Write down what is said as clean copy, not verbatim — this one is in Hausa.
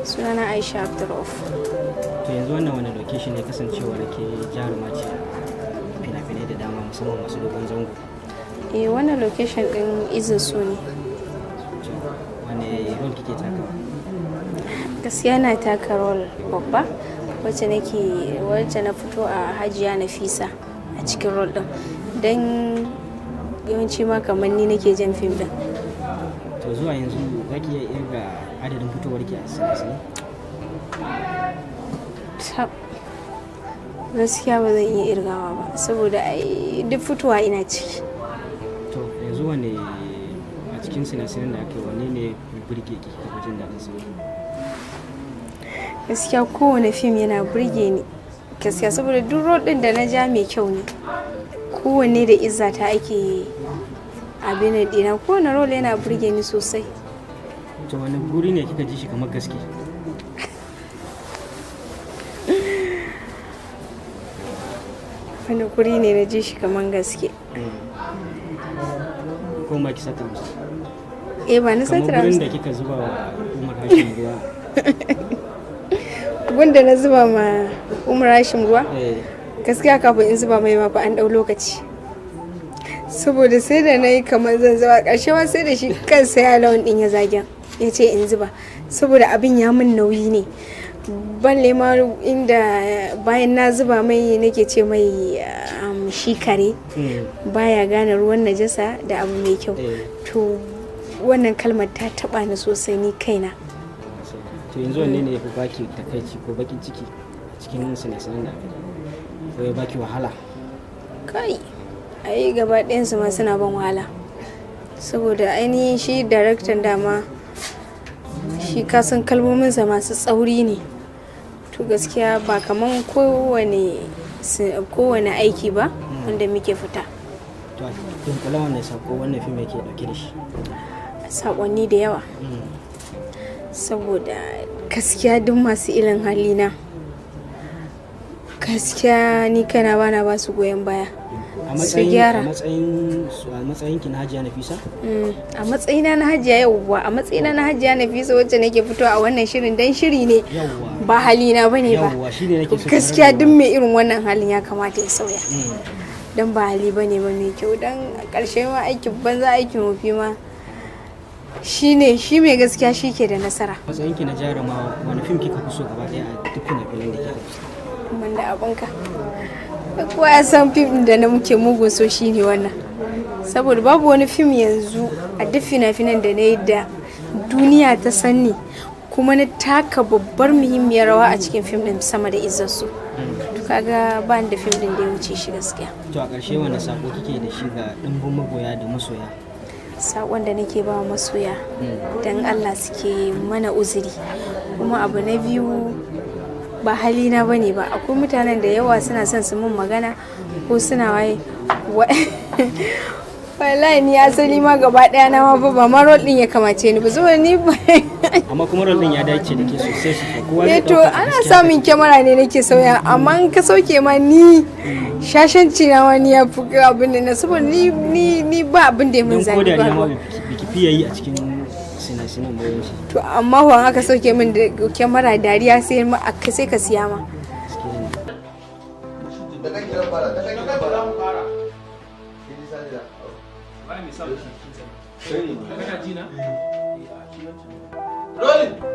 Sunana Aisha Abdurrauf. To yanzu wannan wani location ne, kasancewar ke jaruma ce fina-finai da dama, musamman masu dogon zango? Eh, wannan location din Izin So ne. To wane role kike takawa? Gaskiya na taka role babba, wacce nake, wacce na fito a Hajiya Nafisa a cikin role din. Dan yawanci ma kamar ni nake jan fim din. To zuwa yanzu za ki iya irga adadin fitowar ki a sinasini? Tab. Gaskiya ba zan iya irgawa ba, saboda ai duk fitowa ina ciki. To yanzu wane a cikin sinasinan da aka yi, wanne ne burge ki, kika fi jin daɗin sa? Gaskiya kowane fim yana burge ni. Gaskiya saboda duk role din da na ja mai kyau ne. Kowanne da izza ta ake abin dina, kowane role yana burge ni sosai. To wani guri ne kika ji shi kamar gaske? Wani guri ne na ji shi kamar gaske? Ko ma ki sata musu? Eh, ba na kamar satira. Gurin da kika zuba wa Umar Hashim ruwa. Gunda na zuba ma Umar Hashim ruwa? Eh. Gaskiya kafin in zuba mai ma fa an dau lokaci. Saboda sai da na yi kamar zan zuba, ƙarshe ma sai da shi kansa ya lawan din ya zagen ya ce in zuba, saboda abin ya min nauyi ne. Balle ma inda bayan na zuba mai nake ce mai shi kare baya gane ruwan najasa da abu mai kyau. To wannan kalmar ta taba ni sosai ni kaina. To yanzu wanne ne ya fi baki takaici ko bakin ciki a cikin sinasinan da aka yi, ko ya baki wahala? Kai, ai gaba ɗayansu ma suna ban wahala, saboda ainihin shi daraktan dama shi kasan kalmominsa masu tsauri ne. To gaskiya ba kaman kowane aiki ba wanda muke fita. To a dunkule, wannan sako wannan fim yake dauke da shi? Saƙonni da yawa, saboda gaskiya duk masu ilin halina, gaskiya ni kana bana ba su goyon baya. A Su matsayin gyara. A matsayin ki na Hajiya Nafisa? A matsayina na Hajiya, yauwa, a matsayina na Hajiya Nafisa wacce nake fito a wannan shirin, dan shiri ne, ba halina bane ba. Yawwa, shine nake so ki Gaskiya rarrabe. duk mai irin wannan halin ya kamata ya sauya, dan ba hali bane ba mai kyau, dan a ƙarshe ma aikin banza aikin wofi ma shine shi mai gaskiya shi ke da nasara. Matsayin ki na jaruma, wani fim kika fi so gaba daya a duk fina-finan da kika fi so? Wanda abinka, kowa ya san fim ɗin da na muke mugun so shine wannan, saboda babu wani fim yanzu a duk fina-finan da na yi da duniya ta sanni kuma na taka babbar muhimmiyar rawa a cikin fim ɗin sama da Izzarsu. To kaga ba ni da fim ɗin da ya wuce shi gaskiya. To a ƙarshe, wani sako kike da shi ga ɗimbin magoya da masoya? Saƙon da nake ba wa masoya, don Allah suke mana uzuri. Kuma abu na biyu, ba halina ba ne ba, akwai mutanen da yawa suna son su mun magana ko suna waye wallahi ni asali ma gaba daya na ma ba ma role din ya kamace ni ba, saboda ni Amma kuma role din ya dace da ke sosai sosai, kowa zai Eh, to ɗauka a ana gaskiya. samun kyamara ne nake sauya, amma in ka sauke ma ni shashanci na wani ya fi abin da na, saboda ni ba abin da ya mun Don ko zafi dariya ma ba. biki fiye yi a cikin sinasinan ba yawanci. To amma wan aka sauke min da kyamara dariya sai ma sai ka siya ma. Gaskiya ne. Da kan kiran fara, da kan kiran fara. Rolling.